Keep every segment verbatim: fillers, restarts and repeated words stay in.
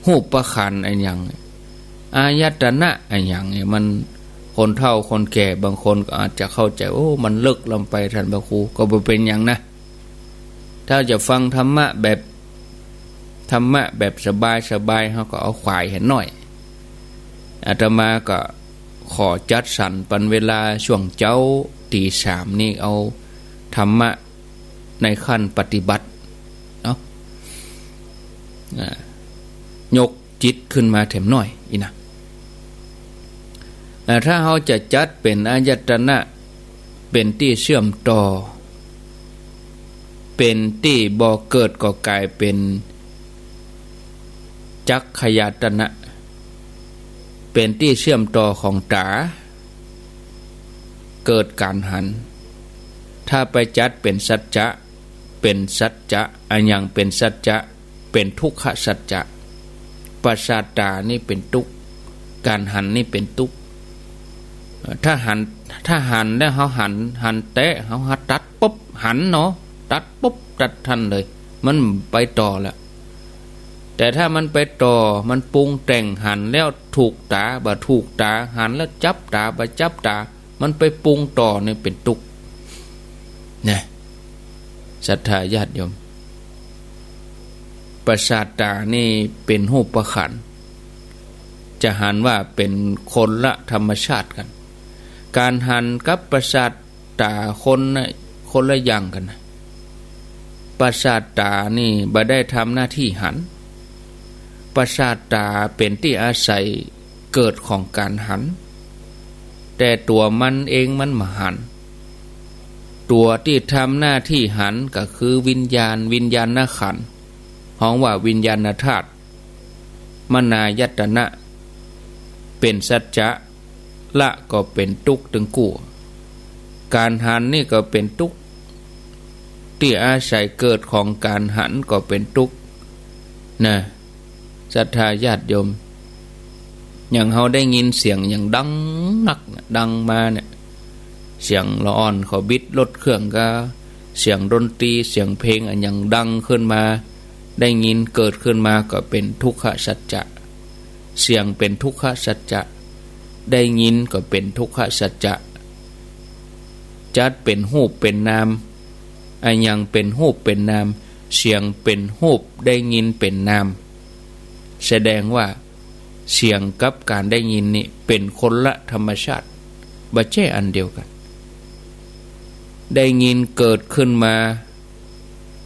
รูปขันธ์อะหยัง อายตนะอะหยังเนี่ย มัน คนเฒ่าคนแก่บางคนก็อาจจะเข้าใจ๋ โอ้ มันเลิกล้ำไป ต้านพระครู ก็บ่เป๋นหยังนะ ถ้าจะฟังธรรมะแบบ ธรรมะแบบสบายๆ เฮาก็เอาขวายหั้นหน้อย อาตมาก็ขอจัดสรรปันเวลาช่วงเจ๊าตี๋สามนี่ เอาธรรมะในขั้นปฏิบัติ เนาะ อ่า ยกจิตขึ้นมาแถมหน้อย อี้นะ อ่า ถ้าเฮาจะจัดเป๋นอายตนะ เป๋นตี้เชื่อมต่อ เป๋นตี้บ่เกิดก็ก๋ายเป๋นจักขายตนะ เป๋นตี้เชื่อมต่อของต๋า เกิดก๋านหัน ถ้าไปจัดเป๋นสัจจะ เป๋นสัจจะ อะหยังเป๋นสัจจะ เป๋นทุกขสัจจะ ประสาทต๋านี่เป๋นตุ๊กข์ ก๋านหันนี่เป๋นตุ๊กข์ เอ่อ ถ้าหัน ถ้าหันแล้วเฮาหัน หันแต๊ เฮาตัดปุ๊บ หันเนาะ ตัดปุ๊บ ตัดทันเลย มันไปต่อแล้ว แต่ถ้ามันไปต่อ มันปรุงแต่ง หันแล้วถูกต๋า บ่ถูกต๋า หันแล้วจับต๋า บ่จับต๋า มันไปปรุงต่อนี่เป๋นตุ๊กข์ นะ ศรัทธาญาติโยม ประสาทต๋านี่เป๋นรูปขันธ์ จะหันว่าเป๋นคนละธรรมชาติกั๋น ก๋านหันกับประสาทต๋าคนน่ะ คนละอย่างกั๋นนะ ประสาทต๋านี่บ่ได้ทำหน้าที่หัน ประสาทต๋าเป๋นตี้อาศัยเกิดของก๋านหัน แต่ตั๋วมันเองมันบ่หัน ตั๋วตี้ทำหน้าที่หันก็คือวิญญาณ วิญญาณขันธ์ ฮ้องว่าวิญญาณธาตุ มนายตนะ เป๋นสัจจะ ละก็เป๋นตุ๊กข์ตึงกู้ ก๋านหันนี่ก็เป๋นตุ๊กข์ ตี้อาศัยเกิดของก๋านหันก็เป๋นตุ๊กข์ นะ ศรัทธาญาติโยม อย่างเฮาได้ยินเสียงอย่างดังนักน่ะ ดังมาเนี่ย เสียงละอ่อนเขาบิดรถเครื่องก็ เสียงดนตรี เสียงเพลงอะหยังดังขึ้นมา ได้ยินเกิดขึ้นมาก็เป๋นทุกขสัจจะ เสียงเป๋นทุกขสัจจะ ได้ยินก็เป๋นทุกขสัจจะ จัดเป๋นรูปเป๋นนาม อะหยังเป๋นรูปเป๋นนาม เสียงเป๋นรูป ได้ยินเป๋นนาม แสดงว่าเสียงกับก๋านได้ยินนี่เป๋นคนละธรรมชาติ บ่ใจ้อันเดียวกั๋น ได้ยินเกิดขึ้นมา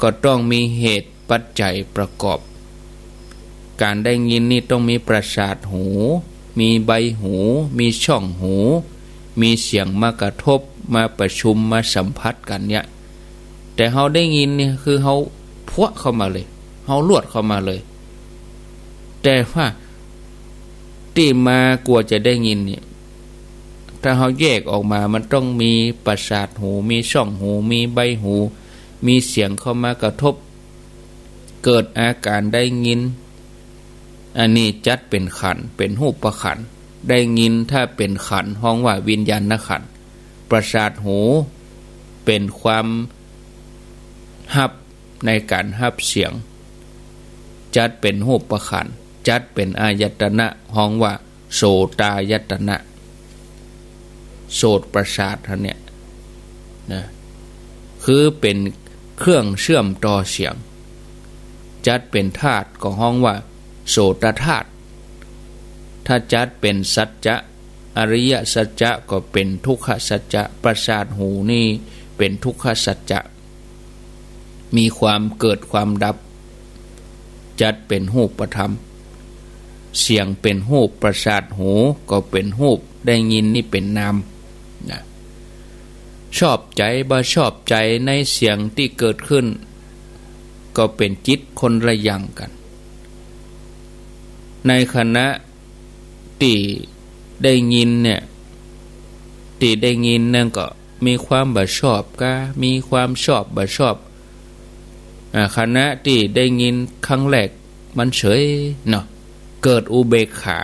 ก็ต้องมีเหตุ ปัจจัยประกอบ ก๋านได้ยินนี่ต้องมีประสาทหู มีใบหู มีช่องหู มีเสียงมากระทบ มาประชุม มาสัมผัสกั๋นเนี่ย แต่เฮาได้ยินนี่คือเฮาพรวดเข้ามาเลย เฮาลวดเข้ามาเลย แต่ว่าตี้มากว่าจะได้ยินเนี่ย ถ้าเฮาแยกออกมา มันต้องมีประสาทหู มีช่องหู มีใบหู มีเสียงเข้ามากระทบ เกิดอาก๋านได้ยิน อันนี้จัดเป๋นขันธ์ เป๋นรูปขันธ์ ได้ยินถ้าเป๋นขันธ์ฮ้องว่าวิญญาณขันธ์ ประสาทหูเป๋นความฮับในก๋านฮับเสียง จัดเป๋นรูปขันธ์ จัดเป๋นอายตนะฮ้องว่า โสตายตนะ โสตประสาทอันเนี่ยนะ คือเป๋นเครื่องเชื่อมต่อเสียง จัดเป๋นธาตุก็ฮ้องว่าโสตธาตุ ถ้าจัดเป๋นสัจจะ อริยสัจจะก็เป๋นทุกขสัจจะ ประสาทหูนี่เป๋นทุกขสัจจะ มีความเกิดความดับ จัดเป๋นรูปธรรม เสียงเป๋นรูป ประสาทหูก็เป๋นรูป ได้ยินนี่เป๋นนามนะ ชอบใจ๋บ่ชอบใจ๋ในเสียงตี้เกิดขึ้น ก็เป๋นจิตคนละอย่างกั๋น ในขณะตี้ได้ยินเนี่ย ตี้ได้ยินนั่นก็ มีความบ่ชอบกา มีความชอบบ่ชอบ อ่า ขณะตี้ได้ยินครั้งแรกมันเฉยเนาะ เกิดอุเบกขา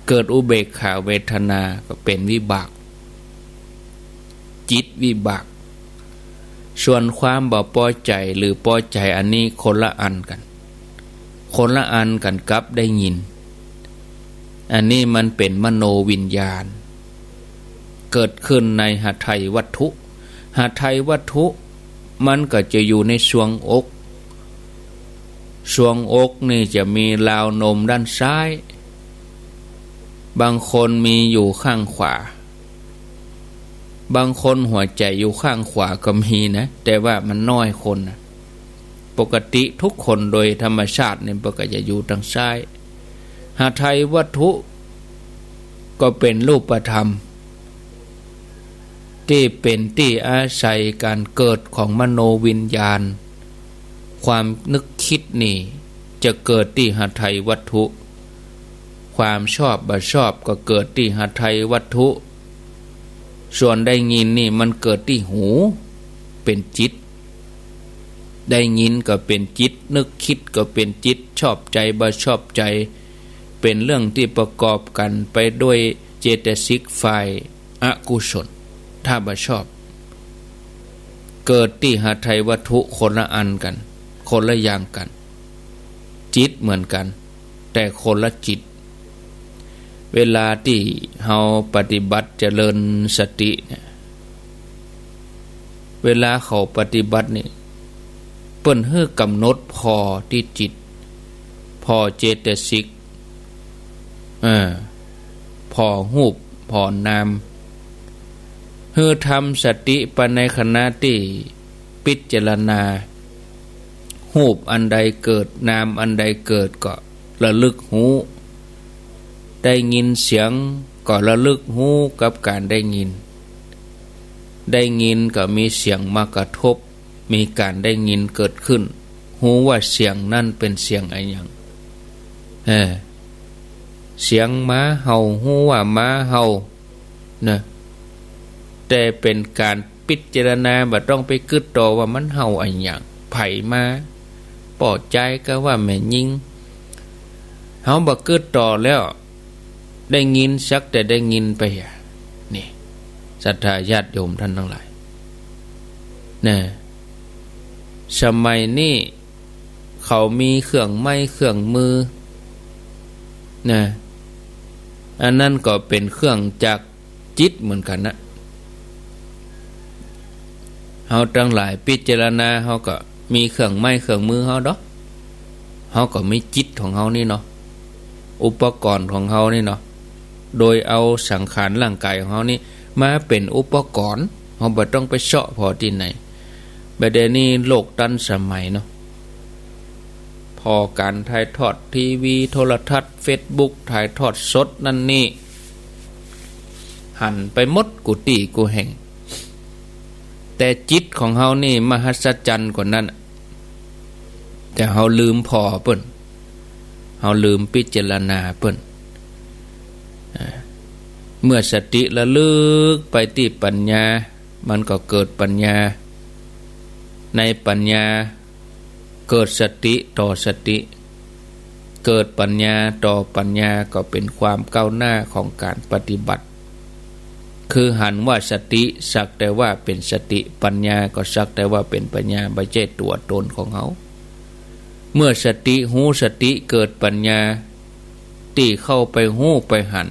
เกิดอุเบกขาเวทนาก็เป๋นวิบาก จิตวิบาก ส่วนความบ่ปอใจ๋หรือปอใจ๋อันนี้คนละอันกั๋น คนละอันกั๋นกับได้ยิน อันนี้มันเป๋นมโนวิญญาณ เกิดขึ้นในหทัยวัตถุ หทัยวัตถุมันก็จะอยู่ในทรวงอก ทรวงอกนี่จะมีราวนมด้านซ้าย บางคนมีอยู่ข้างขวา บางคนหัวใจ๋อยู่ข้างขวาก็มีนะ แต่ว่ามันน้อยคนนะ ปกติทุกคนโดยธรรมชาตินี่มันก็จะอยู่ตางซ้าย หทัยวัตถุก็เป๋นรูปธรรม ตี้เป๋นตี้อาศัยก๋านเกิดของมโนวิญญาณ ความนึกคิดนี่จะเกิดตี้หทัยวัตถุ ความชอบบ่ชอบก็เกิดตี้หทัยวัตถุ ส่วนได้ยินนี่มันเกิดตี้หู เป๋นจิต ได้ยินก็เป๋นจิต นึกคิดก็เป๋นจิต ชอบใจ๋บ่ชอบใจ๋ เป๋นเรื่องตี้ประกอบกั๋นไปด้วยเจตสิกฝ่ายอกุศล ถ้าบ่ชอบ เกิดตี้หทัยวัตถุคนละอันกั๋น คนละอย่างกั๋น จิตเหมือนกั๋น แต่คนละจิต เวลาตี้เฮาปฏิบัติเจริญสติเนี่ย เวลาเขาปฏิบัตินี่ เปิ้นหื้อกำหนดผ่อตี้จิต ผ่อเจตสิก เออ ผ่อฮูป ผ่อนาม หื้อทำสติไปในขณะตี้พิจารณา ฮูปอันใดเกิด นามอันใดเกิดก็ระลึกฮู้ ได้ยินเสียงก็ระลึกฮู้กับก๋านได้ยิน ได้ยินก็มีเสียงมากระทบ มีก๋านได้ยินเกิดขึ้น ฮู้ว่าเสียงนั้นเป๋นเสียงอะหยัง เออ เสียงหมาเห่า ฮู้ว่าหมาเห่า นะ แต่เป๋นก๋านพิจารณา บ่ต้องไปกึ๊ดต่อว่ามันเห่าอะหยัง ใผมา ป้อจายกาว่าแม่ญิง เฮาบ่กึ๊ดต่อแล้ว ได้ยินสักแต่ได้ยินไปอะ นี่ ศรัทธาญาติโยมท่านตังหลาย นะ สมัยนี้เขามีเครื่องไม้เครื่องมือ นะ อันนั้นก็เป๋นเครื่องจักรจิตเหมือนกั๋นนะ เฮาตังหลายพิจารณา เฮาก็มีเครื่องไม้เครื่องมือเฮาดอก เฮาก็มีจิตของเฮานี่เนาะ อุปกรณ์ของเฮานี่เนาะ โดยเอาสังขารร่างกายของเฮานี่มาเป๋นอุปกรณ์ เฮาบ่ต้องไปเซาะผ่อตี้ไหน บ่าเดี่ยวนี้โลกตันสมัยเนาะ ผ่อก๋านถ่ายทอดทีวี โทรทัศน์ เฟซบุ๊ก ถ่ายทอดสดนั่นนี่ หันไปหมดกู้ตี้กู้แห่ง แต่จิตของเฮานี่มหัศจรรย์กว่านั้น แต่เฮาลืมผ่อเปิ้น เฮาลืมพิจารณาเปิ้น อ่า เมื่อสติระลึกไปตี้ปัญญา มันก็เกิดปัญญา ในปัญญาเกิดสติต่อสติ เกิดปัญญาต่อปัญญา ก็เป๋นความก้าวหน้าของก๋านปฏิบัติ คือหันว่าสติสักแต่ว่าเป๋นสติ ปัญญาก็สักแต่ว่าเป๋นปัญญา บ่ใจ้ตั๋วตนของเฮา เมื่อสติฮู้สติเกิดปัญญา ตี้เข้าไปฮู้ไปหัน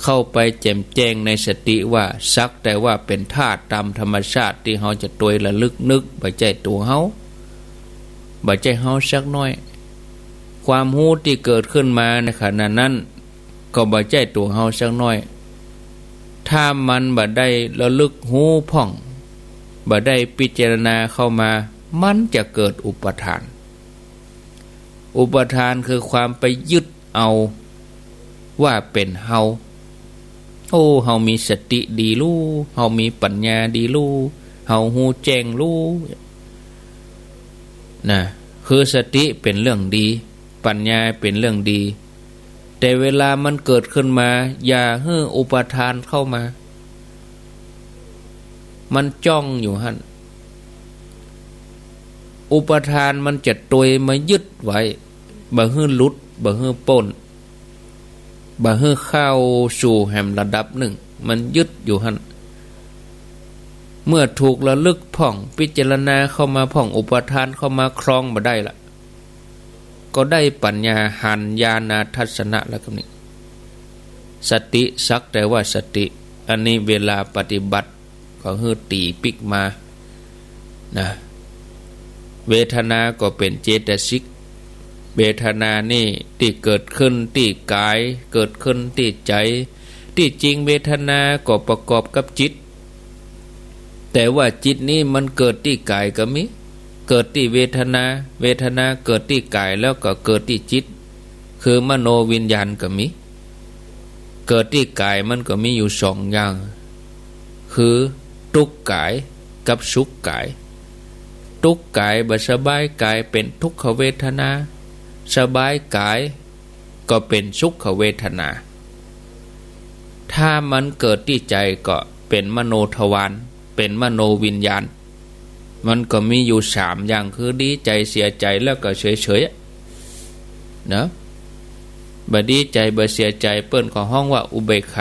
เข้าไปแจ่มแจ้งในสติว่าสักแต่ว่าเป๋นธาตุต๋ามธรรมชาติตี้เฮาจะตวยระลึกนึก บ่ใจ้ตั๋วเฮา บ่ใจ้เฮาสักหน้อย ความฮู้ตี้เกิดขึ้นมาในขณะนั้น ก็บ่ใจ้ตั๋วเฮาสักหน้อย ถ้ามันบ่ได้ระลึกฮู้พ่อง บ่ได้พิจารณาเข้ามา มันจะเกิดอุปาทาน อุปาทานคือความไปยึดเอาว่าเป๋นเฮา โอ้ เฮามีสติดีลู่ เฮามีปัญญาดีลู่ เฮาฮู้แจ้งลู่ นะ คือสติเป๋นเรื่องดี ปัญญาเป๋นเรื่องดี แต่เวลามันเกิดขึ้นมา อย่าหื้ออุปาทานเข้ามา มันจ้องอยู่หั้น อุปาทานมันจะตวยมายึดไว้ บ่หื้อหลุด บ่หื้อป๊น บ่หื้อเข้าสู่แหมระดับนึ่ง มันยึดอยู่หั้น เมื่อถูกระลึกพ่อง พิจารณาเข้ามาพ่อง อุปาทานเข้ามาครองบ่ได้ละ ค ก็ได้ปัญญาหันญาณทัศนะแล้วกำนี้ สติสักแต่ว่าสติ อันนี้เวลาปฏิบัติก็หื้อตี๋ปิ๊กมานะ เวทนาก็เป๋นเจตสิก เวทนานี่ตี้เกิดขึ้นตี้ก๋าย เกิดขึ้นตี้ใจ๋ ตี้จริงเวทนาก็ประกอบกับจิต แต่ว่าจิตนี้มันเกิดตี้ก๋ายก็มี เกิดตี้เวทนา เวทนาเกิดตี้ก๋ายแล้วก็เกิดตี้จิต คือมโนวิญญาณก็มี เกิดตี้ก๋ายมันก็มีอยู่สองอย่าง คือตุ๊กก๋ายกับสุขก๋าย ตุ๊กก๋ายบ่สบายก๋ายเป๋นทุกขเวทนา สบายก๋ายก็เป๋นสุขเวทนา ถ้ามันเกิดตี้ใจ๋ก็เป๋นมโนทวาร เป๋นมโนวิญญาณ มันก็มีอยู่สามอย่าง คือดีใจ๋ เสียใจ๋ แล้วก็เฉยๆ นะ บ่ดีใจ๋ บ่เสียใจ๋ เปิ้นก็ฮ้องว่าอุเบกขา